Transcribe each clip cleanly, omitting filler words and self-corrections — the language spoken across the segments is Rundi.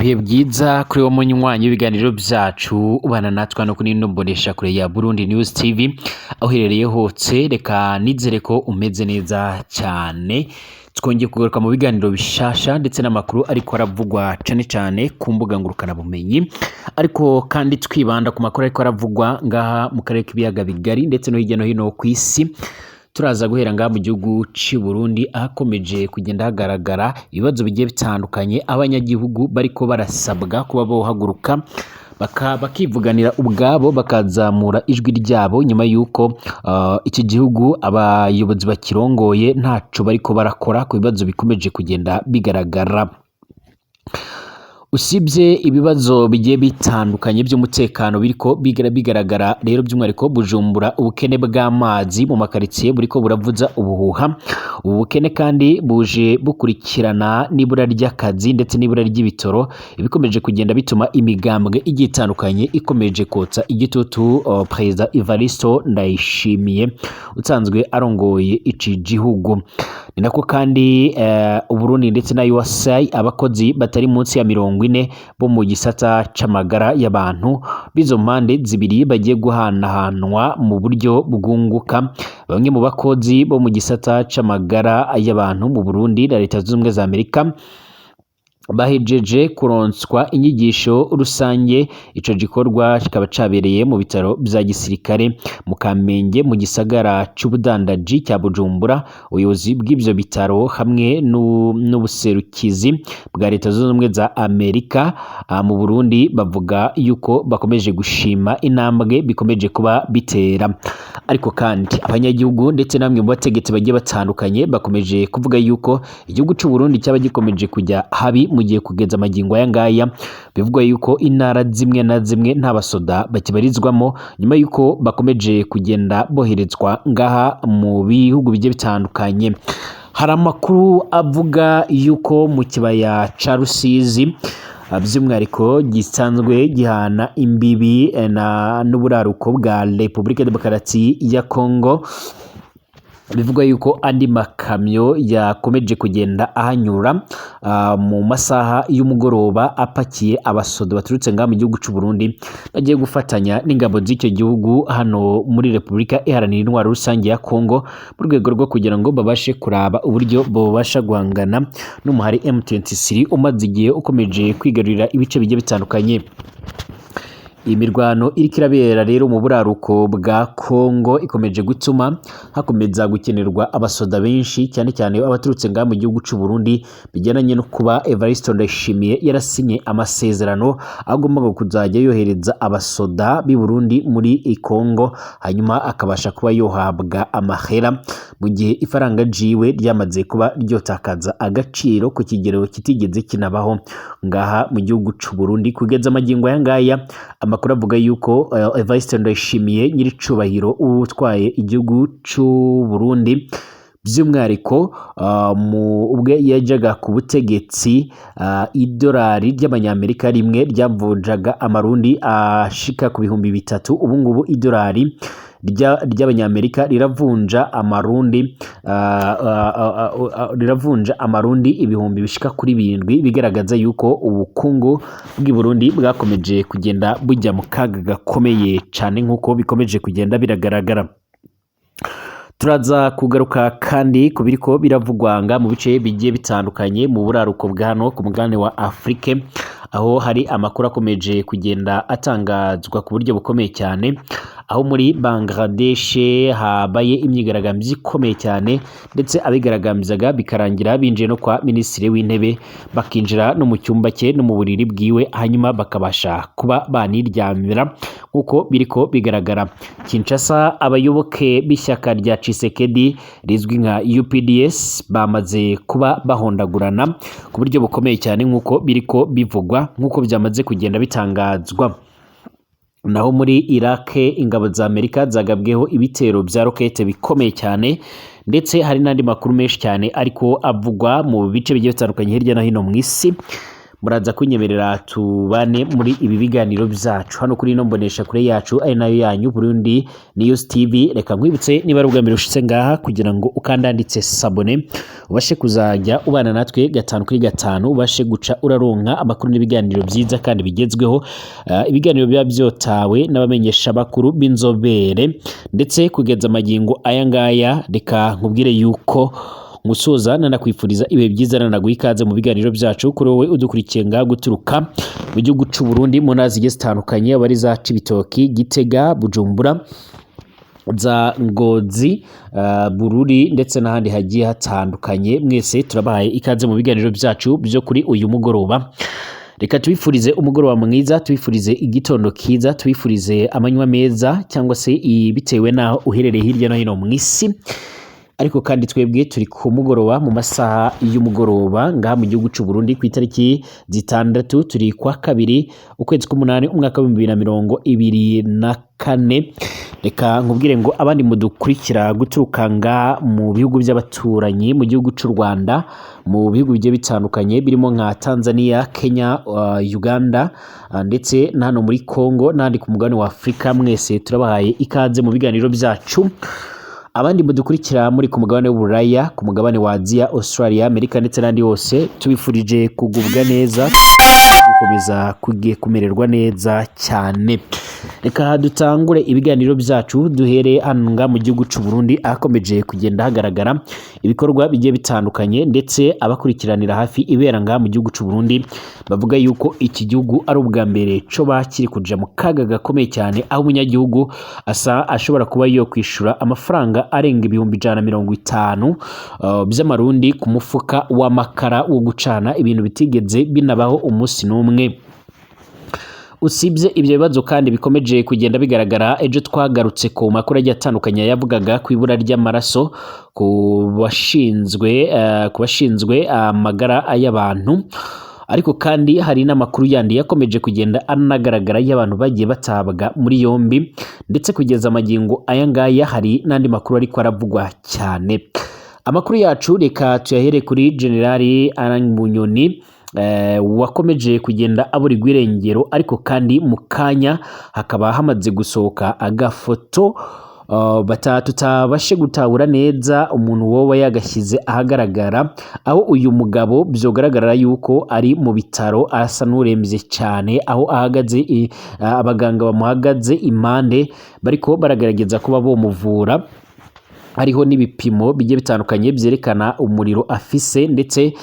Ibihe byiza kuri wo munywanyi w'ibiganiro byacu, ubana natwe hano kuri ino mbonesha kure ya Burundi News TV aho uherereye hose. Reka nizere ko umeze neza cyane. Twongeye kugaruka mu biganiro bishasha ndetse n'amakuru ariko aravugwa cane cane ku mbuga ngurukanabumenyi, ariko kandi twibanda ku makuru ariko aravugwa ngaha mu karere k'ibiyaga bigari ndetse no hirya no hino ku isi. Turaza guhera ngaha mu gihugu cy'u Burundi, ahakomeje kugenda hagaragara ibibazo bigiye bitandukanye, abanyagihugu bariko barasabwa kuba bohaguruka bakivuganira ubwabo, bakazamura ijwi ryabo nyuma y'uko iki gihugu abayobozi bakirongoye ntaco bariko barakora ku bibazo bikomeje kugenda bigaragara. Usibye ibibazo bigiye bitandukanye by'umutekano biriko bigaragara rero, by'umwihariko Bujumbura, ubukene bw'amazi mu makaritsiye buriko buravuza ubuhuha. Ubu bukene kandi buje bukurikirana n'ibura ry'akazi ndetse n'ibura ry'ibitoro, ibikomeje kugenda bituma imigambwe igiye itandukanye ikomeje kotsa igitutu Perezida Evaristo Ndayishimiye usanzwe arongoye iki gihugu. Ni nako kandi Uburundi ndetse na USA, abakozi batari munsi ya 40 bo mu gisata c'amagara y'abantu b'izo mpande zibiri bagiye guhanahanwa mu buryo bwunguka. Bamwe mu bakozi bo mu gisata c'amagara y'abantu mu Burundi na Leta Zunze Ubumwe za Amerika bahejeje kuronswa inyigisho rusange. Ico gikorwa kikaba cabereye mu bitaro vya gisirikare mu Kamenge, mu gisagara c'ubudandaji cya Bujumbura. Ubuyobozi bw'ivyo bitaro hamwe n'ubuserukizi bwa Leta Zunze Ubumwe za Amerika mu Burundi bavuga yuko bakomeje gushima intambwe bikomeje kuba bitera, ariko kandi abanyagihugu ndetse namwe mu bategetsi bagiye batandukanye bakomeje kuvuga yuko igihugu c'u Burundi cyaba gikomeje kujya habi, mu gihe kugeza amagingo aya ngaya bivugwa yuko intara zimwe na zimwe nta basoda bakibarizwamo, nyuma yuko bakomeje kugenda boherezwa ngaha mu bihugu bigiye bitandukanye. Hari amakuru avuga yuko mu kibaya ca Rusizi, by'umwihariko gisanzwe gihana imbibi na n'uburaruko bwa Repubulika Demokarasi ya Kongo, bivugwa yuko andi makamyo yakomeje kugenda ahanyura mu masaha y'umugoroba apakiye abasoda baturutse ngaha mu gihugu c'u Burundi, bagiye gufatanya n'ingabo z'icyo gihugu hano muri Repubulika Iharanira Intwaro Rusange ya Kongo, mu rwego rwo kugira ngo babashe kuraba uburyo bobasha guhangana n'umuhari M23 umaze igihe ukomeje kwigarurira ibice bigiye bitandukanye. Imirwano iriko irabera rero mu buraruko bwa Kongo ikomeje gutuma hakomeza gukenerwa abasoda benshi, cyane cyane abaturutse ngaha mu gihugu c'u Burundi, bijyanye no kuba Evariste Ndayishimiye yarasinye amasezerano agomba kuzajya yohereza abasoda b'i Burundi muri Kongo, hanyuma akabasha kuba yohabwa amahera, mu gihe ifaranga ryiwe ryamaze kuba ryotakaza agaciro ku kigero kitigeze kinabaho ngaha mu gihugu c'u Burundi. Kugeza amagingo aya ngaya, amakuru avuga yuko Evariste Ndayishimiye, nyiricubahiro utwaye igihugu c'u Burundi, by'umwihariko mu ubwe yajyaga ku butegetsi, idolari ry'abanyamerika rimwe ryavunjaga amarundi ashika ku 3000. Ubu ngubu idolari ry'abanyamerika riravunja amarundi ibihumbi bishika kuri 7, bigaragaza yuko ubukungu bw'i Burundi bwakomeje kugenda bujya mu kaga gakomeye cyane, nk'uko bikomeje kugenda biragaragara. Turaza kugaruka kandi ku biriko biravugwa nga mu bice bigiye bitandukanye mu buraruko bwa hano ku mugabane wa Afrique, aho hari amakuru akomeje kugenda atangazwa ku buryo bukomeye cyane, aho muri Bangladesh habaye imyigaragambyo ikomeye cyane, ndetse abigaragambyaga bikarangira binjiye no kwa minisitiri w'intebe, bakinjira no mu cyumba cye no mu buriri bwiwe, hanyuma bakabasha kuba baniryamira, nk'uko biriko bigaragara. Kinshasa, abayoboke b'ishyaka rya Tshisekedi rizwi nka UPDS bamaze kuba bahondagurana ku buryo bukomeye cyane, nk'uko biriko bivugwa, nk'uko byamaze kugenda bitangazwa. Naho muri Iraq, ingabo za Amerika zagabweho ibitero bya rokete bikomeye cyane, ndetse hari n'andi makuru menshi cyane ariko avugwa mu bice bigiye bitandukanye hirya no hino mu isi. Muraza kunyemerera tubane muri ibi biganiro byacu hano kuri ino mbonesha kure yacu, ari nayo yanyu Burundi News TV. Reka nkwibutse, niba ari ubwa mbere ushitse ngaha, kugira ngo ukandanditse s'abonner, ubashe kuzajya ubana natwe gatanu kuri gatanu, ubashe guca uraronka amakuru n'ibiganiro byiza kandi bigezweho, ibiganiro biba byotawe n'abamenyesha bakuru b'inzobere. Ndetse kugeza amagingo aya ngaya, reka nkubwire yuko musoza nanakwifuriza ibihe byiza, nanaguha ikaze mu biganiro byacu. Kuri wowe udukurikiye ngaha guturuka mu gihugu c'u Burundi, mu ntara zigiye zitandukanye, abari za Cibitoki, Gitega, Bujumbura, za Ngozi, Bururi ndetse n'ahandi hagiye hatandukanye, mwese turabahaye ikaze mu biganiro byacu byo kuri uyu mugoroba. Reka tubifurize umugoroba mwiza, tubifurize igitondo kiza, tubifurize amanywa meza, cyangwa se bitewe n'aho uherereye hirya no hino mu isi. Ariko kandi twebwe turi ku mugoroba, mu masaha y'umugoroba ngaha mu gihugu c'u Burundi, ku itariki 6, turi kwa kabiri, ukwezi k'umunani, umwaka wa 2024. Reka nkubwire ngo abandi mudukurikira guturuka ngaha mu bihugu by'abaturanyi, mu gihugu c'u Rwanda, mu bihugu bigiye bitandukanye birimo nka Tanzania, Kenya, Uganda, ndetse na hano muri Congo n'ahandi ku mugabane wa Afurika, mwese turabahaye ikaze mu biganiro byacu. Abandi mudukurikira muri ku mugabane w'Uburaya, ku mugabane wa Aziya, Australia, Amerika ndetse n'andi hose, tubifurije kugubwa neza, gukomeza kumererwa neza cyane. Reka dutangure ibiganiro byacu, duhere hano ngaha mu gihugu c'u Burundi, ahakomeje kugenda hagaragara ibikorwa bigiye bitandukanye. Ndetse abakurikiranira hafi ibera ngaha mu gihugu c'u Burundi bavuga yuko iki gihugu ari ubwa mbere co bakiri kuja mu kaga gakomeye cyane, aho umunyagihugu asa ashobora kuba yo kwishura amafaranga arenga 150,000 by'amarundi ku mufuka w'amakara wo gucana, ibintu bitigeze binabaho umunsi n'umwe. Usibye ibyo bibazo kandi bikomeje kugenda bigaragara, ejo twagarutse ku makuru agiye atandukanye yavugaga ku ibura ry'amaraso ku bashinzwe amagara y'abantu. Ariko kandi hari n'amakuru yandi yakomeje kugenda anagaragara y'abantu bagiye batabwa muri yombi, ndetse kugeza amagingo aya ngaya hari n'andi makuru ariko aravugwa cyane. Amakuru yacu reka tuyahere kuri Generali Alain Bunyoni, wakomeje kugenda aburirwa irengero. Ariko kandi mu kanya hakaba hamaze gusohoka agafoto tutabashe gutahura neza umuntu woba yagashyize ahagaragara, aho uyu mugabo byogaragara yuko ari mu bitaro, asa n'urembye cyane, aho ahagaze, abaganga bamuhagaze impande bariko baragerageza kuba bomuvura. Hariho n'ibipimo bigiye bitandukanye byerekana umuriro afise, ndetse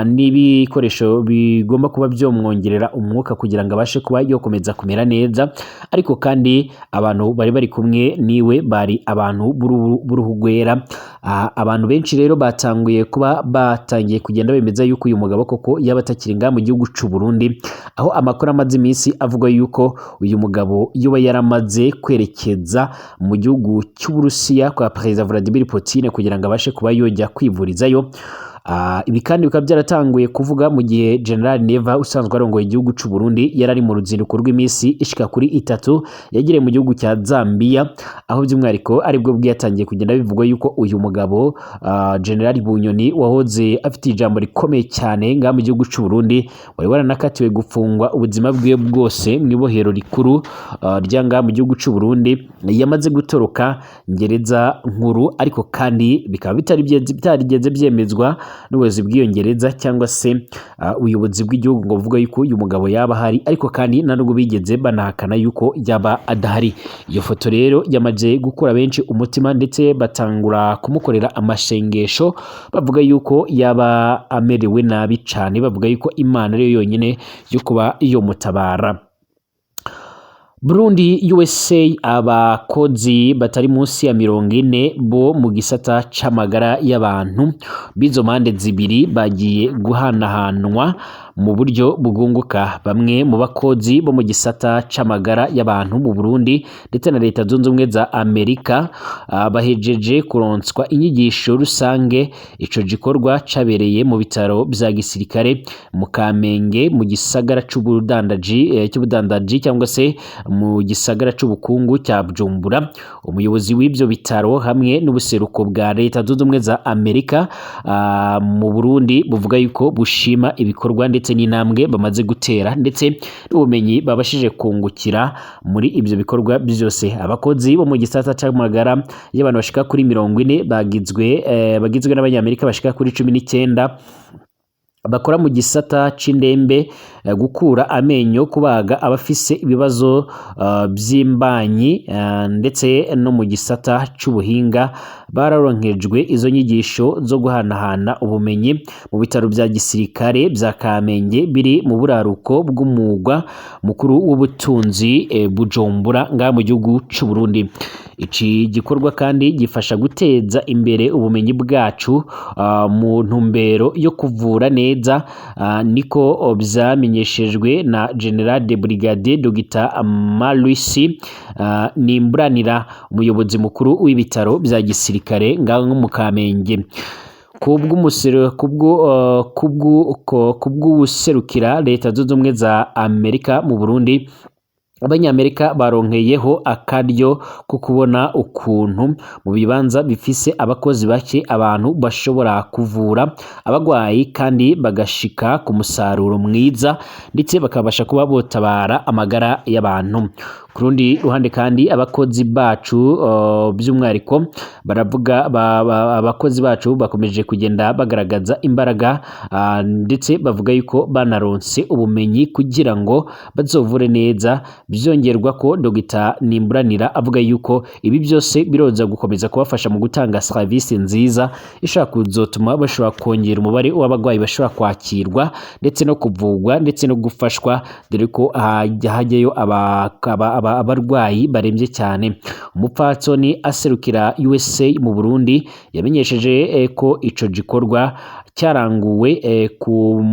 n'ibikoresho bigomba kuba byomwongerera umwuka kugira ngo abashe kuba yokomeza kumera neza. Ariko kandi abantu bari bari kumwe niwe bari abantu b'uruhu rwera. Abantu benshi rero batanguye kuba batangiye kugenda bemeza yuko uyu mugabo koko yaba atakiri ngaha mu gihugu c'u Burundi, aho amakuru amaze iminsi avuga yuko uyu mugabo yoba yaramaze kwerekeza mu gihugu cy'Uburusiya kwa Perezida Vladimir Putin kugira ngo abashe kuba yojya kwivurizayo. Ibi kandi bikaba byaratanguye kuvuga mu gihe General Neva usanzwe arongoye igihugu c'u Burundi yari ari mu ruzinduko rw'iminsi ishika kuri 3 yagiriye mu gihugu cya Zambia, aho by'umwihariko aribwo bwatangiye kugenda bivugwa yuko uyu mugabo, General Bunyoni, wahoze afite ijambo rikomeye cyane ngaha mu gihugu c'u Burundi, wari waranakatiwe gufungwa ubuzima bwiwe bwose mu ibohero rikuru rya ngaha mu gihugu c'u Burundi, yamaze gutoroka ngereza nkuru. Ariko kandi bikaba bitarigeze byemezwa n'ubuyobozi bw'iyongereza cyangwa se ubuyobozi bw'igihugu ngo buvuga yuko uyu mugabo yaba ahari, ariko kandi nta nubwo bigeze banahakana yuko yaba adahari. Iyo foto rero yamaze gukura benshi umutima, ndetse batangura kumukorera amashengesho bavuga yuko yaba amerewe nabi cyane, bavuga yuko Imana ariyo yonyine yo kuba yomutabara. Burundi USA, abakozi batari munsi ya 40 bo mu gisata c'amagara y'abantu b'izo mpande zibiri bagiye guhanahanwa mu buryo bwunguka. Bamwe mu bakozi bo mu gisata c'amagara y'abantu mu Burundi ndetse na Leta Zunze Ubumwe za Amerika bahejeje kuronswa inyigisho rusange. Ico gikorwa cabereye mu bitaro vya gisirikare mu Kamenge, mu gisagara c'ubudandaji cyangwa se mu gisagara c'ubukungu cya Bujumbura. Umuyobozi w'ivyo bitaro hamwe n'ubuseruko bwa Leta Zunze Ubumwe za Amerika mu Burundi buvuga yuko bushima ibikorwa ndetse ndetse n'intambwe bamaze gutera ndetse n'ubumenyi babashije kungukira muri ibyo bikorwa byose. Abakozi bo mu gisata c'amagara y'abantu bashika kuri 40 bagizwe n'abanyamerika bashika kuri 19 bakora mu gisata c'indembe, gukura amenyo, kubaga abafise ibibazo vy'imbanyi, ndetse no mu gisata c'ubuhinga, bararonkejwe izo nyigisho zo guhanahana ubumenyi mu bitaro vya gisirikare vya Kamenge biri mu buraruko bw'umugwa mukuru w'ubutunzi, Bujumbura, ngaha mu gihugu c'u Burundi. Iki gikorwa kandi gifasha guteza imbere ubumenyi bwacu mu ntumbero yo kuvura neza, niko vyamenyeshejwe na Général de Brigade Dr Maluisi Nimburanira, umuyobozi mukuru w'ibitaro vya gisirikare ngaho mu Kamenge. Kubw'ubuserukira Leta Zunze Ubumwe za Amerika mu Burundi, abanyamerika baronkeyeho akaryo ko kubona ukuntu mu bibanza bifise abakozi bake abantu bashobora kuvura abagwayi kandi bagashika ku musaruro mwiza, ndetse bakabasha kuba botabara amagara y'abantu. Ku rundi ruhande kandi, abakozi bacu, by'umwihariko baravuga abakozi bacu bakomeje kugenda bagaragaza imbaraga, ndetse bavuga yuko banaronse ubumenyi kugira ngo bazovure neza. Byongerwa ko Dr Nimburanira avuga yuko ibi byose biroza gukomeza kubafasha mu gutanga service nziza ishobora kuzotuma bashobora kongera umubare w'abarwayi bashobora kwakirwa ndetse no kuvugwa ndetse no gufashwa, dore ko hajyayo abarwayi barembye cyane. Umupfatsoni aserukira USA mu Burundi yamenyesheje ko ico gikorwa cyaranguwe ku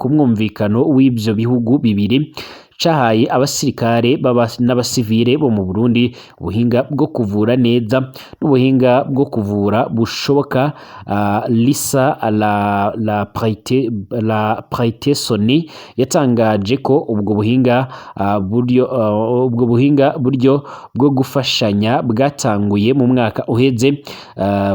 mwumvikano w'ivyo bihugu bibiri, cahaye abasirikare n'abasivile bo mu Burundi ubuhinga bwo kuvura neza n'ubuhinga bwo kuvura bushoboka. Lisa la Praitesoni yatangaje ko ubwo buhinga buryo ubwo buhinga buryo bwo gufashanya bwatanguye mu mwaka uheze,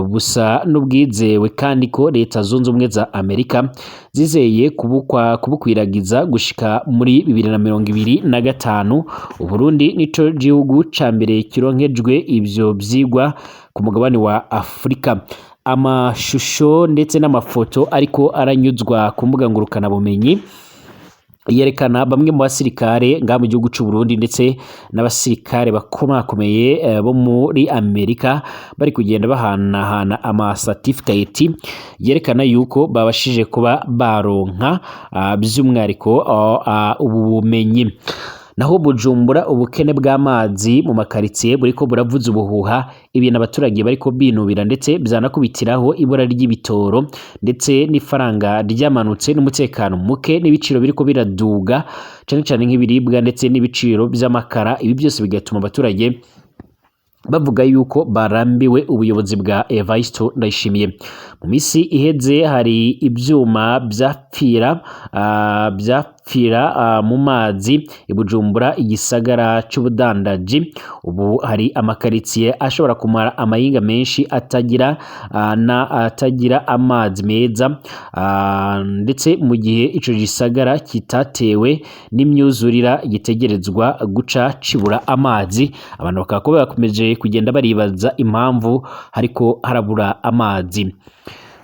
busa n'ubwizewe, kandi ko Leta Zunze Ubumwe za Amerika zizeye kubukwiragiza gushika muri 2025. Uburundi nico gihugu ca mbere kironkejwe ivyo vyigwa ku mugabane wa Afurika. Amashusho ndetse n'amafoto ariko aranyuzwa ku mbuga ngurukanabumenyi yerekana bamwe mu basirikare ngaha mu gihugu c'u Burundi ndetse n'abasirikare bakomakomeye bo muri Amerika bari kugenda bahanahana ama certificate yerekana yuko babashije kuba baronka by'umwihariko ubu bumenyi. Naho Bujumbura, ubukene bw'amazi mu makaritsiye buriko buravuza ubuhuha, ibintu abaturage bariko binubira, ndetse byanakubitiraho ibura ry'ibitoro ndetse n'ifaranga ryamanutse n'umutekano muke n'ibiciro biriko biraduga, cane cane nk'ibiribwa ndetse n'ibiciro vy'amakara. Ibi byose bigatuma abaturage bavuga yuko barambiwe ubuyobozi bwa Evariste Ndayishimiye. Mu misi iheze hari ivyuma vyapfira mu mazi i Bujumbura, igisagara c'ubudandaji. Ubu hari amakaritsiye ashobora kumara amayinga menshi atagira amazi meza, ndetse mu gihe ico gisagara kitatewe n'imyuzurira gitegerezwa guca cibura amazi. Abantu bakaba bakomeje kugenda baribaza impamvu hariko harabura amazi.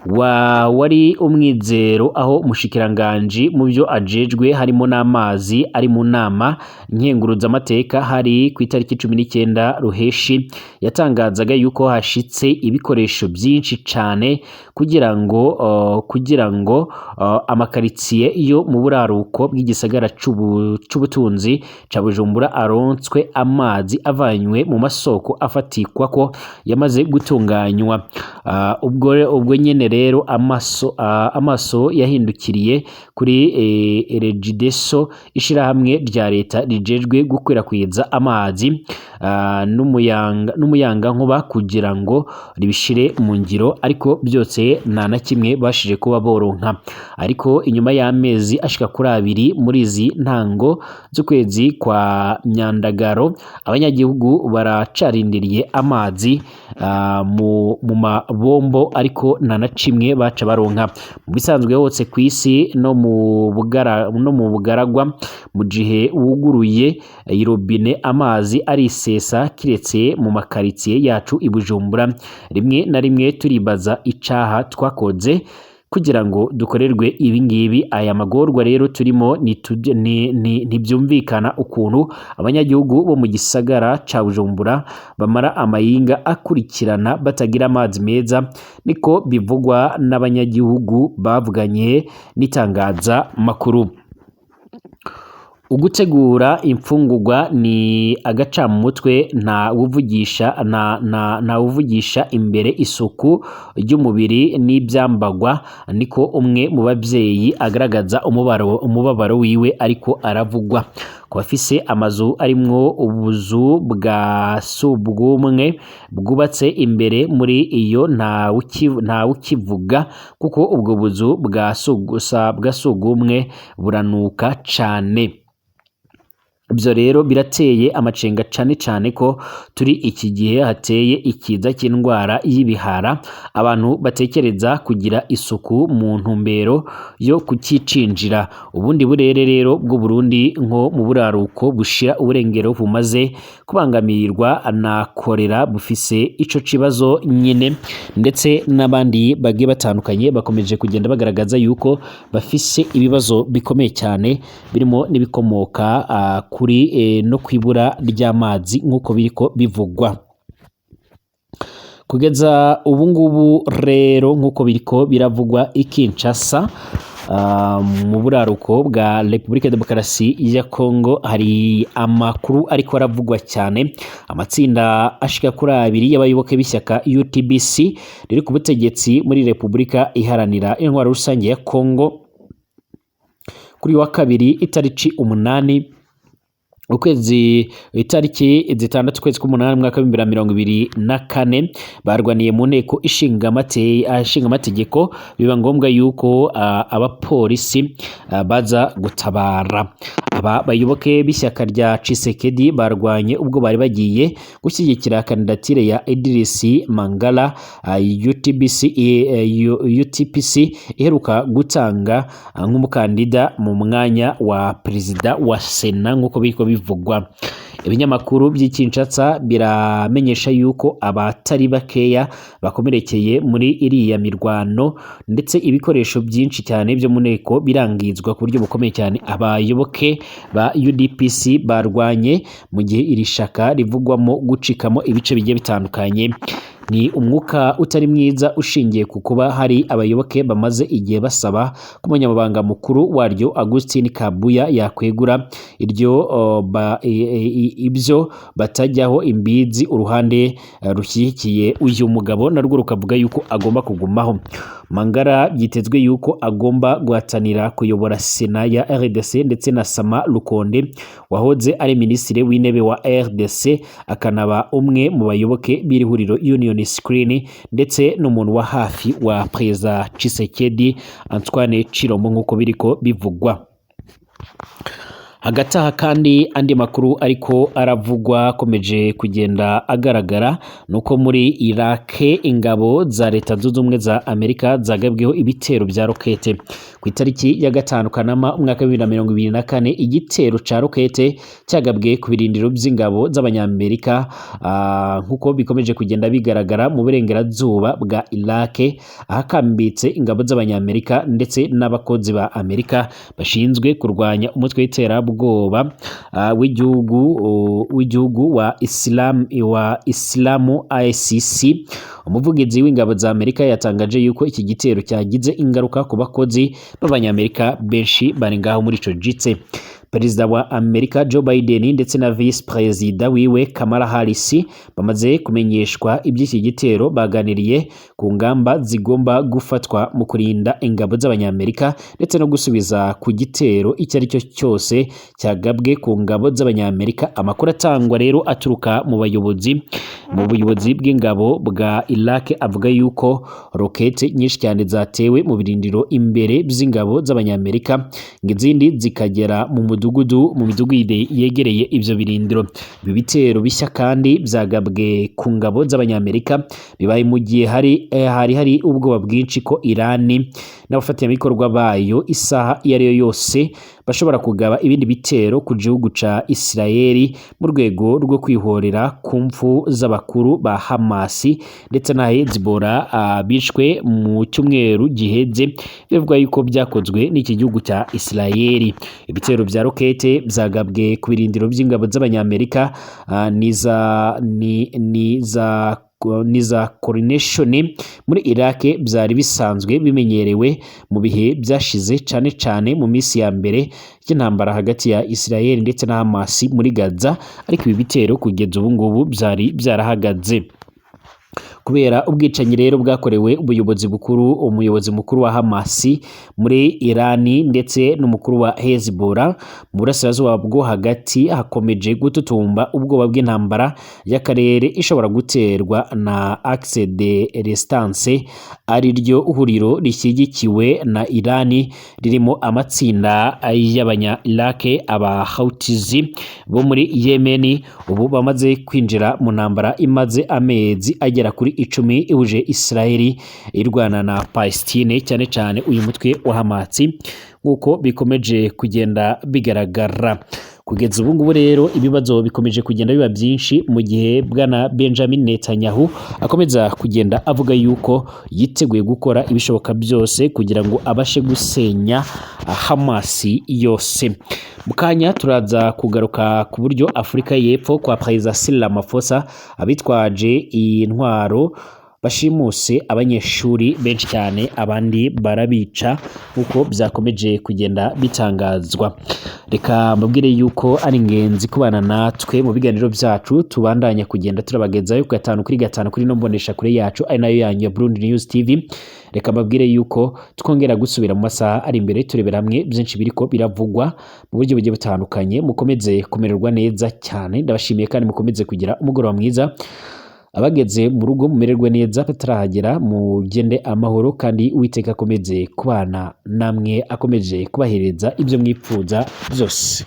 Wa wari umwizero aho umushikiranganji mu byo ajejwe harimo n'amazi ari mu nama nkenguruzamateka hari ku itariki 19 Ruheshi, yatangazaga yuko hashitse ibikoresho byinshi cane kugira ngo amakaritsiye yo mu buraruko bw'igisagara c'ubutunzi ca Bujumbura aronswe amazi avanywe mu masoko afatikwa ko yamaze gutunganywa. Ubwo nyene rero amaso yahindukiriye kuri Regideso, ishirahamwe rya leta rijejwe gukwirakwiza amazi n'umuyangankuba, kugira ngo ribishire mu ngiro, ariko byose nta na kimwe bashije kuba boronka. Ariko inyuma y'amezi ashika kuri abiri, muri izi ntango z'ukwezi kwa Myandagaro, abanyagihugu baracarindiriye amazi mu mabombo, ariko nta na kimwe baca baronka. Mu bisanzwe hose kw'isi no mu bugaragwa, mu gihe wuguruye irobine amazi arisesa, kiretse mu makaritsiye yacu i Bujumbura. Rimwe na rimwe turibaza icaha twakoze kugira ngo dukorerwe ibi ngibi. Aya magorwa rero turimo ntibyumvikana ukuntu abanyagihugu bo mu gisagara ca Bujumbura bamara amayinga akurikirana batagira amazi meza, niko bivugwa n'abanyagihugu bavuganye n'itangaza makuru. Ugutegura imfungurwa ni agacamutwe, nta wuvugisha imbere isuku ry'umubiri n'ivyambagwa, niko umwe mu bavyeyi agaragaza umubabaro wiwe ariko aravugwa. Ku bafise amazu arimwo ubuzu bwa subwumwe bwubatse imbere muri iyo, nta wukivuga kuko ubwo buzu bwa sugumwe buranuka cane. Ivyo rero birateye amacenga cane cane ko turi iki gihe hateye ikiza c'indwara y'ibihara, abantu batekereza kugira isuku mu ntumbero yo kucicinjira. Ubundi burere rero bw'u Burundi nko mu buraruko bushira uburengero bumaze kubangamirwa na korera bufise ico kibazo nyene, ndetse n'abandi bagiye batandukanye bakomeje kugenda bagaragaza yuko bafise ibibazo bikomeye cyane birimo n'ibikomoka kuri no kwibura ry'amazi nk'uko biriko bivugwa kugeza ubu ngubu. Rero nk'uko biriko biravugwa i Kinshasa, mu buraruko bwa Republika Demokarasi ya Kongo, hari amakuru ariko aravugwa cyane. Amatsinda ashika kuri abiri y'abayoboke b'ishyaka UTBC riri ku butegetsi muri Republika Iharanira Intwaro Rusange ya Kongo, kuri wa kabiri itariki 8 ukwezi, itariki 6 ukwezi k'umunani umwaka w'2024, barwaniye mu nteko ishinga amategeko, biba ngombwa yuko abapolisi baza gutabara. Aba bayoboke b'ishyaka rya Tshisekedi barwanye ubwo bari bagiye gushyigikira kandidatire ya Idris Mangala, UTBC, UTPC iheruka gutanga nk'umukandida mu mwanya wa perezida wa Sena nk'uko biriko bivugwa. Ibinyamakuru by'i Kinshasa biramenyesha yuko abatari bakeya bakomerekeye muri iriya mirwano, ndetse ibikoresho byinshi cyane byo mu nteko birangizwa ku buryo bukomeye cyane. Abayoboke ba UDPC barwanye mu gihe iri shaka rivugwamo gucikamo ibice bigiye bitandukanye. Ni umwuka utari mwiza ushingiye ku kuba hari abayoboke bamaze igihe basaba ko umunyamabanga mukuru waryo Augustin Kabuya yakwegura, iryo ibyo batajyaho imbizi. Uruhande rushyigikiye uyu mugabo narwo rukavuga yuko agomba kugumaho. Mangara byitezwe yuko agomba guhatanira kuyobora Sena ya RDC, ndetse na Sama Lukonde wahoze ari minisitiri w'intebe wa RDC akanaba umwe mu bayoboke b'iri huriro Union Screen, ndetse n'umuntu wa hafi wa Perezida Tshisekedi Antoine Tshilombo nk'uko biriko bivugwa. Hagati aha kandi andi makuru ariko aravugwa akomeje kugenda agaragara nuko muri Iraq ingabo za Leta Zunze Ubumwe za Amerika zagabweho ibitero bya rokete ku itariki ya 5 Kanama umwaka wa 2024. Igitero ca rokete cyagabwe ku birindiro by'ingabo z'Abanyamerika, nkuko bikomeje kugenda bigaragara mu burengerazuba bwa Iraq, ahakambitse ingabo z'Abanyamerika ndetse n'abakozi ba Amerika bashinzwe kurwanya umutwe w'iterabwoba w'igihugu wa Islamu ICC. Umuvugizi w'ingabo za Amerika yatangaje yuko iki gitero cyagize ingaruka ku bakozi b'Abanyamerika benshi bari ngaho muri ico gice. Perezida wa Amerika Joe Biden ndetse na Vice Perezida wiwe Kamala Harris bamaze kumenyeshwa iby'iki gitero, baganiriye ku ngamba zigomba gufatwa mu kurinda ingabo z'Abanyamerika ndetse no gusubiza ku gitero icyo ari cyo cyose cyagabwe ku ngabo z'Abanyamerika. Amakuru atangwa rero aturuka mu bayobozi mu buyobozi bw'ingabo bwa Iraq avuga yuko rokete nyinshi cyane zatewe mu birindiro imbere by'ingabo z'Abanyamerika, ngo izindi zikagera mu mudugudu Mu midugudu yegereye ivyo birindiro. Ibi bitero bishya kandi vyagabwe ku ngabo z'Abanyamerika bibaye mu gihe hari ubwoba bwinshi ko Irani n'abafatanyabikorwa bayo isaha iyo ariyo yose bashobora kugaba ibindi bitero ku gihugu ca Isirayeli mu rwego rwo kwihorera ku mpfu z'abakuru ba Hamasi ndetse na Hezbollah bishwe mu cyumweru giheze, bivugwa yuko byakozwe n'iki gihugu cya Isirayeli. Ibitero vya rokete vyagabwe ku birindiro by'ingabo z'Abanyamerika ni za coordination muri Iraq byari bisanzwe bimenyerewe mu bihe byashize, cane cane mu minsi ya mbere y'intambara hagati ya Israel ndetse na Hamas muri Gaza, ariko ibi bitero kugeza ubu ngubu byari byarahagaze kubera ubwicanyi rero bwakorewe ubuyobozi bukuru, umuyobozi mukuru wa Hamas muri Irani ndetse n'umukuru wa Hezbollah mu burasirazuba bwo hagati. Hakomeje gututumba ubwoba bw'intambara y'akarere ishobora guterwa na Axe de Resistance, ari ryo huriro rishyigikiwe na Irani ririmo amatsinda y'abanya Iraq, aba Houthis bo muri Yemen, ubu bamaze kwinjira mu ntambara imaze amezi agera kuri 10 ihuje Israeli irwana na Palestine, cyane cyane uyu mutwe wa Hamas, nk'uko bikomeje kugenda bigaragara. Kugeza ubu ngubu rero ibibazo bikomeje kugenda biba byinshi mu gihe bwana Benjamin Netanyahu akomeza kugenda avuga yuko yiteguye gukora ibishoboka byose kugira ngo abashe gusenya Hamas yose. Mu kanya turaza kugaruka ku buryo Afurika y'Epfo kwa Perezida Cyril Ramaphosa abitwaje intwaro bashimuse abanyeshuri benshi cyane, abandi barabica, nk'uko byakomeje kugenda bitangazwa. Reka mbabwire yuko ari ingenzi kubana natwe mu biganiro byacu tubandanya kugenda turabagezayo 5 kuri 5 kuri no mbonesha kure yacu, ari nayo yanyu ya Burundi News TV. Reka mbabwire yuko twongera gusubira mu masaha ari imbere, turebera hamwe byinshi biriko biravugwa mu buryo bugiye butandukanye. Mukomeze kumererwa neza cyane, ndabashimiye kandi mukomeze kugira umugoroba mwiza. Abageze mu rugo mumererwe neza, batarahagera mugende amahoro, kandi Uwiteka akomeze kubana namwe, akomeje kubahereza ibyo mwipfuza byose.